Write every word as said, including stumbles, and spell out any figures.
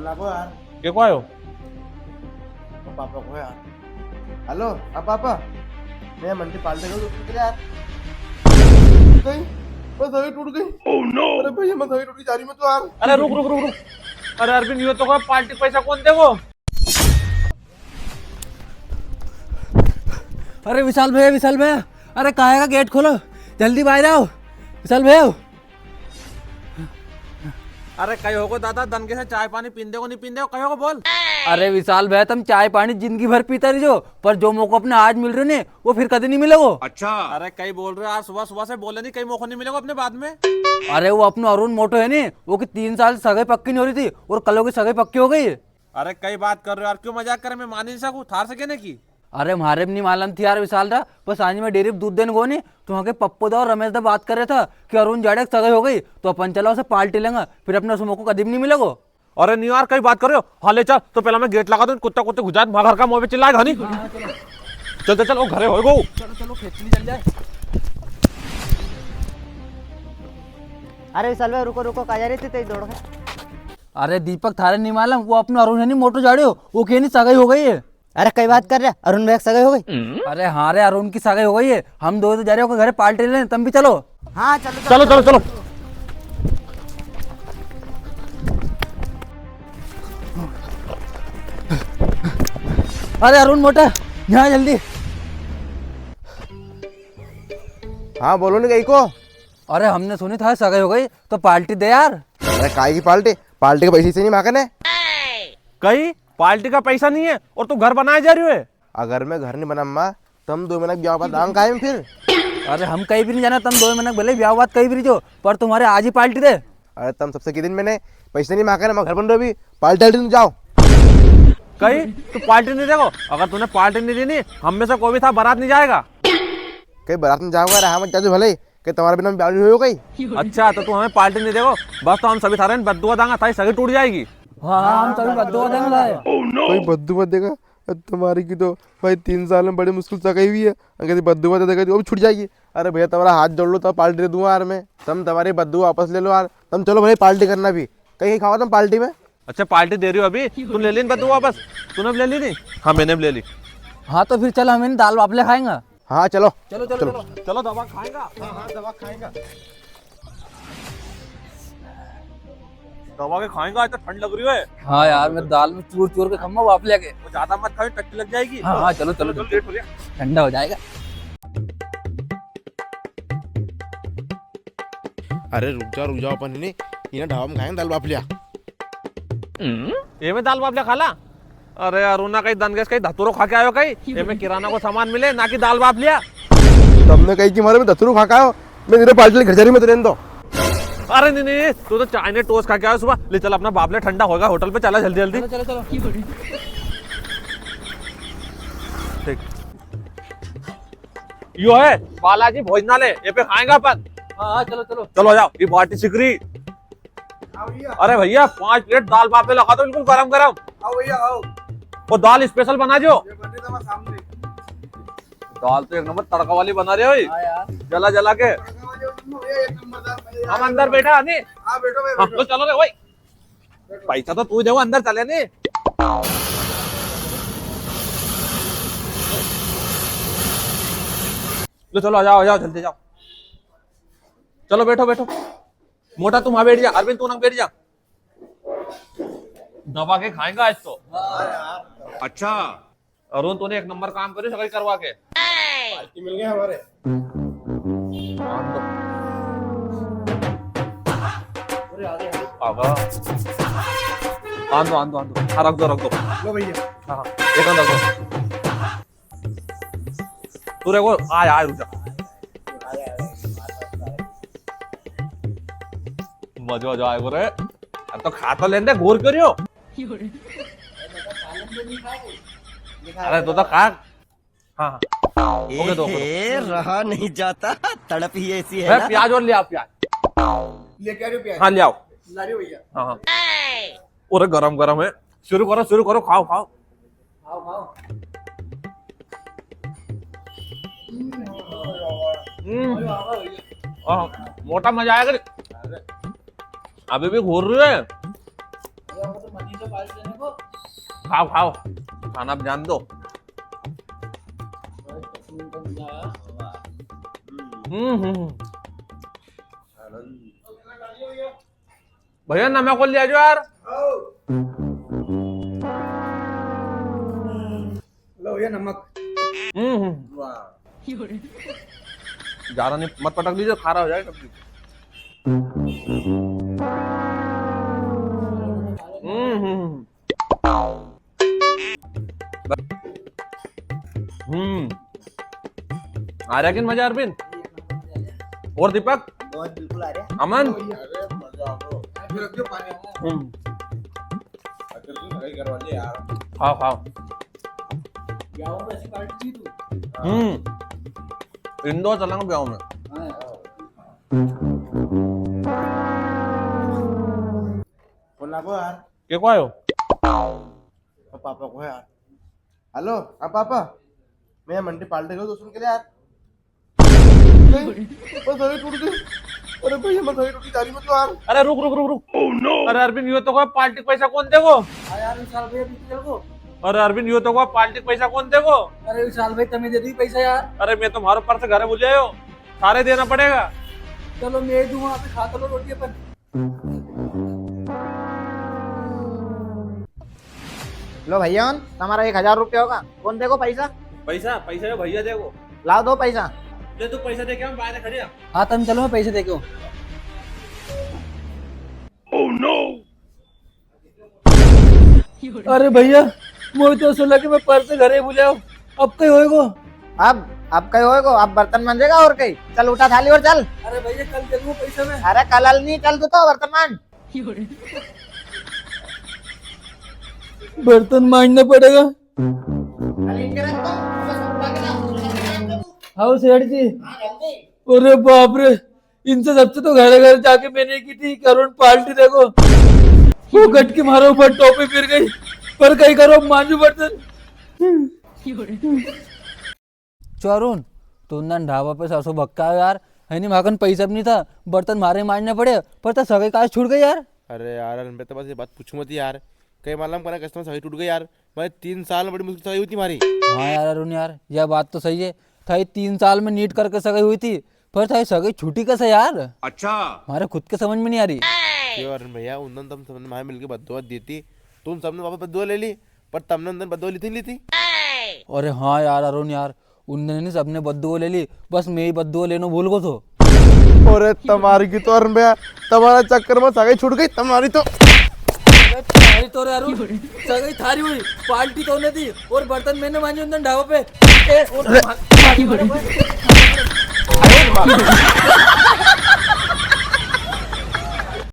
लागो यार। के को आयो? तो पापा को यार। हेलो, हाँ पापा, मैं मंडी पार्टी करूँ तो यार। गई, मैं सगई टूट गई। Oh no! अरे भैया, मैं सगई टूट गई, जा रही मैं तो यार। अरे रुक, रुक, रुक, रुक। अरे अरविंद, यो तो कोई पार्टी पैसा कौन देगो? अरे विशाल भैया, विशाल भैया, अरे काहे का गेट खोलो, जल्दी बाहर आओ विशाल भैया। अरे कई होगो दादा, दनके से चाय पानी पीन देगो, नी पीन देगो, कई होगो बोल। अरे विशाल भैया, तम चाय पानी जिंदगी भर पीता रहिजो, पर जो मौको अपने आज मिल रहे ने, वो फिर कदे नी मिलेगो। अच्छा। अरे कई बोल रहे हो यार, सुबह सुबह से बोले नी, कई मौको नी मिलेगो अपने बाद में। अरे वो अपनो अरुण मोटो है नी, वो की तीन साल से सगाई पक्की नी हो रही थी और कल वो की सगाई पक्की हो गई। अरे कई बात कर रहे हो यार, क्यों मजाक करे, मैं मान ही नी सकूं, थार से कहने की। अरे म्हारे भी नी मालूम थी यार विशाल दा, पर सांझ में डेयरी पे दूध देने गो नी, तो वहाँ के पप्पू दा और रमेश दा बात कर रहे था कि अरुण जाड़े की सगाई हो गई, तो अपन चला उसे पार्टी लेंगा, फिर अपने उसे मौको कदी भी नी मिलेगो। अरे नी यार, कई बात कर रहे हो? हाँ ले चल, तो पहला मैं गेट लगा दूं, कुत्ता कुत्ते घुस जाए, माँ घर का मुंह पे चिल्लाएगा नी। हाँ, चलो। चल चल चल, वो घरे होएगो। चलो चलो, खेत में चल जाए। अरे विशाल भाई, रुको रुको, कहाँ जा रहे थे तेरी दौड़ के? अरे दीपक, थारे नी मालूम, वो अपनो अरुण है नी, मोटो जाड़ियो, वो के नी सगाई हो गई है। अरे कई बात कर रहा, अरुण भैया की सगाई हो गई? अरे हाँ रे, अरुण की सगाई हो गई है। हम दो तो जा रहे हो घरे पार्टी लेने, तुम भी चलो। हाँ चलो चलो चलो चलो। अरे अरुण मोटा, यहाँ जल्दी। हाँ बोलो नी कई को। अरे हमने सुनी था सगाई हो गई, तो पार्टी दे यार। अरे काय की पार्टी? पार्टी का पैसा ही नी मांगे ने। कई पार्टी का पैसा नी है और तू घर बनाए जा रही है? अगर मैं घर नी बनाऊंगा, तम दो महीना ब्याह बाद दांग कायम फिर। अरे हम कई भी नी जाना, तम दो महीना भले ब्याह बाद कई भी रही जो, पर तू म्हारे आज ही पार्टी दे। अरे तम सबसे की दिन मैंने पैसे नी मांगे ना, मैं घर बन रहा भी, पार्टी वार्टी नी जाओ। कई तू पार्टी नी देगो? अगर तूने पार्टी नी दी नी, हम में से कोई भी था बारात नी जाएगा। कई बारात नी जाओगा? अरे हाँ मत जाजो भले, कई तुम्हारे बिना ब्याह नी होयो कई? अच्छा तो तू हमें पार्टी नी देगो, बस तो हम सभी थारे बद्दुआ दांगा, थारी सगई टूट जाएगी। हाँ हाँ, हम सभी बद्दुआ दांगा। कोई बद्दुआ देगा? तुम्हारी की तो भाई तीन साल में बड़ी मुश्किल से सगाई हुई है, अगर ये बद्दुआ दे देगा तो वो भी छूट जाएगी। अरे भैया तुम्हारा हाथ जोड़ लो, तो पार्टी दे दूंगा यार मैं, तम तुम्हारी बद्दुआ वापस ले लो यार। तम चलो भाई पार्टी करना भी, कई कई खाओ तम पार्टी में। अच्छा पार्टी दे रही हो अभी, तूने ले ली नी बद्दुआ वापस? तूने भी ले ली नी? हाँ मैंने भी ले ली। हाँ तो फिर चलो हम इन दाल बाफले खाएंगा। हाँ चलो। चलो चलो चलो। चलो दबा खाएंगा। हाँ हाँ दबा खाएंगा। दबा के खाएंगा, आज तो ठंड लग रही है। हाँ यार, मैं दाल में चूर चूर के खाऊंगा बाफले के। वो ज्यादा मत खाओ, टट्टी लग जाएगी। हाँ हाँ चलो चलो। चलो लेट हो रही है। ठंडा हो जाएगा। अरे रुक जा रुक जा, अपन ने इना ढाबा में खाएंगा दाल बाफलिया। ये में दाल बाफलिया खाला? अरे अरुणा, कई दन गैस कई धतूरो खा के आयो कई? ये में किराना को सामान मिले ना कि दाल बाफलिया। तमने कई कि मारे में धतूरो खा के आयो? मैं तेरे पार्टी घर जा रही, मैं तो रहने दो। अरे नी नी, तू तो चाय ने टोस्ट खा के आयो सुबह। ले चल अपना बाफले ठंडा होगा, होटल पे चला जल्दी जल्दी। चलो चलो चलो। ठीक। यो है बालाजी भोजनालय, ये पे खाएंगे अपन। हाँ हाँ चलो चलो। चलो जाओ, ये बाटी सिकरी। हाँ भैया। अरे भैया पांच प्लेट दाल बाफले लगा दो, बिल्कुल गरम गरम। आओ भैया आओ। वो दाल स्पेशल बना जो। ये बन रही तुम्हारे सामने। दाल तो एक नंबर तड़का वाली बना रहे हो भाई। हाँ यार। जला जला के। तड़का वाली बन रही है, एक नंबर दाल, मजेदार। हम अंदर बैठा है नी? हाँ बैठो भाई, हाँ, बैठो। तो चलो रे भाई। पैसा तो तू ही देगो, अंदर चले नी। लो चलो, आ जाओ, आ जाओ, जल्दी जाओ। चलो बैठो, बैठो। मोटा तू वहां बैठ जा, अरविंद तू ना बैठ जा। दबा के खाएंगा आज तो। अच्छा। अरुण, तूने एक नंबर काम करियो सगाई करवा के। पार्टी मिल गई हमारे। आगा। आन दो, आन दो, आन दो। हाँ, रख दो, रख दो। लो भैया। हाँ, हाँ, एक अंदर दो। तू रे वो, आ यार, रुक जा। मजो, मजो आएगो रे। अब तो खा तो लेने दे, घूर क्यों रही हो? अरे, तो, तो खा। हाँ, हाँ। ओके, दो, ओके, दो। ए, रहा नहीं जाता, तड़प ही ऐसी है ना। प्याज और ले आओ, प्याज। लेके आ रही हूँ प्याज। हाँ, ले आओ। ला रही हूँ भैया। हाँ, हाँ। अरे, गरम, गरम है। शुरू करो, शुरू करो, खाओ, खाओ। खाओ, खाओ। हम्म। हाँ, मोटा मजा आएगा रे। अभी भी घूर रही है। खाओ, खाओ, खाना अब जान दो। हम्म, हम्म, हम्म। भैया, नमक और लिया जो यार। लो, ये नमक। हम्म, हम्म। ज्यादा नहीं, मत पटक दीजिए, खारा हो जाएगा सब्जी। हम्म, हम्म। हम्म। आ रहा कि नहीं मजा, अरविंद? और दीपक? बहुत बिल्कुल आ रहा है। अमन? अरे, मजा आ गया। फिर रख दो पानी। हम्म। अगर तू सगाई करवा ले यार। खाओ, खाओ। ब्याह में ऐसी पार्टी दी तू? हम्म। इंदौर चलांगा ब्याह में। हाँ यार। फोन लागो यार। के को आयो? पापा को है यार। हेलो, हाँ पापा, मैं मंडी पार्टी गयो दोस्तों के लिए यार। नहीं, मैं सही टूट गई। अरे भैया, मैं सही टूटी जा रही, मैं तो यार। अरे रुक, रुक, रुक, रुक। Oh no! अरे अरविंद, यो तो कोई पार्टी पैसा कौन देगो? हाँ यार, विशाल भैया, बीच में को। अरे अरविंद, यो तो कोई पार्टी पैसा कौन देगो? अरे विशाल भाई, तमे दे दी पैसा यार। अरे मैं तो म्हारो पर्स घरे भूल आयो, थारे देना पड़ेगा। चलो, मैं दूंगा, आप खा तो लो रोटी अपन। लो भैया, तमारा एक हजार रुपया होगा, कौन देगो पैसा? पैसा? पैसा यो भैया देगो। लाओ, दो पैसा। ले, तू पैसा दे के हम बाहर खड़े हैं। हाँ, तम चलो, मैं पैसे दे के हूँ। Oh no! अरे भैया, मोए तो असो लगे मैं पर्स घरे भूल आयो। अब कई होएगो? अब, अब कई होएगो? अब बर्तन मांजेगा और कई? चल उठा थाली और चल। अरे भैया, कल दे दूंगा पैसा मैं। अरे कल अल नहीं, चल तू तो बर्तन मांज। बर्तन मांजना पड़ेगा। हाँ सेठ जी। अरे बाप रे, इनसे सबसे तो घरे घर जाके मैंने की थी कि अरुण पार्टी देगो, वो गट की मारो ऊपर टोपी फिर गई, पर कई करो मांजू बर्तन। चो अरुण, तू उन दन ढाबा पे सरसों भक्का आयो यार, है नी, म्हाकन पैसा भी नी था, बर्तन म्हारे मांजने पड़े, पर तो सगाई काज छूट गई यार। अरे यार, अरुण, मैं तो बस ये बात पूछूं मत यार, कई मालूम करा कस्टमर सगाई टूट गई यार, भाई तीन साल में बड़ी मुश्किल सगाई हुई थी म्हारी। हाँ यार अरुण यार, या बात तो सही है, थारी तीन साल में नीट करके सगाई हुई थी, पर थारी सगाई छूटी कैसे यार? अच्छा। म्हारे खुद के समझ में नी आ री। क्यों अरुण भैया, उन दन तम सबने म्हारे मिलके बद्दुआ दी थी, तुम सबने वापस बद्दुआ ले ली, पर तमने उन दन बद्दुआ ली थी, ली थी? अरे हाँ यार अरुण यार, उन दन नी सबने बद्दुआ ले ली, बस मैं ही बद्दुआ लेनो भूल गो थो। अरे तमारी की तो अरुण भैया, तमारा चक्कर में सगाई छूट गई तमारी तो। अरे तमारी तो रे अरुण, सगाई थारी हुई, पार्टी तोने दी और बर्तन मैंने मांजे उन दन ढाबा पे। ए, और अरे। मार, मार, मार, मार।